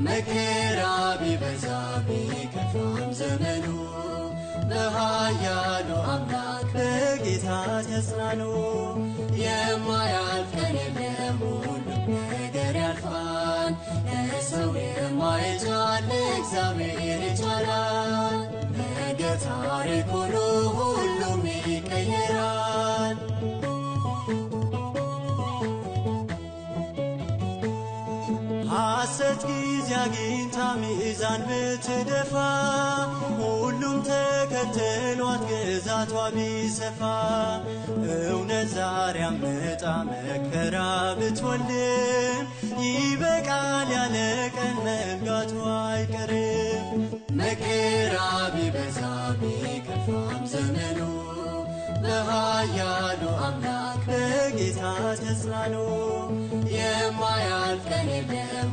መከራ ቢበዛ ቢከፋም ዘመኑ በኃያሉ አምላክ በጌታ ተጽናኑ። የማያልፍ ቀን የለም፣ ሁሉም ነገር ያልፋል። ለሰው የማይቻል ለእግዚአብሔር ይቻላል። ነገ ታሪክ ሆኖ ሁሉም ይቀየራል። ሐሰት ጊዜ አግኝታ ሚዛን ብትደፋ ሁሉም ተከትሏት ግዛቷ ቢሰፋ እውነት ዛሬ አምጣ መከራ ብትወልድም ይበቃል ያለ ቀን መንጋቱ አይቀርም። መከራ ቢበዛ ቢከፋም ዘመኑ በኃያሉ አምላክ በጌታ ተጽናኑ። የማያልፍ ቀን የለም።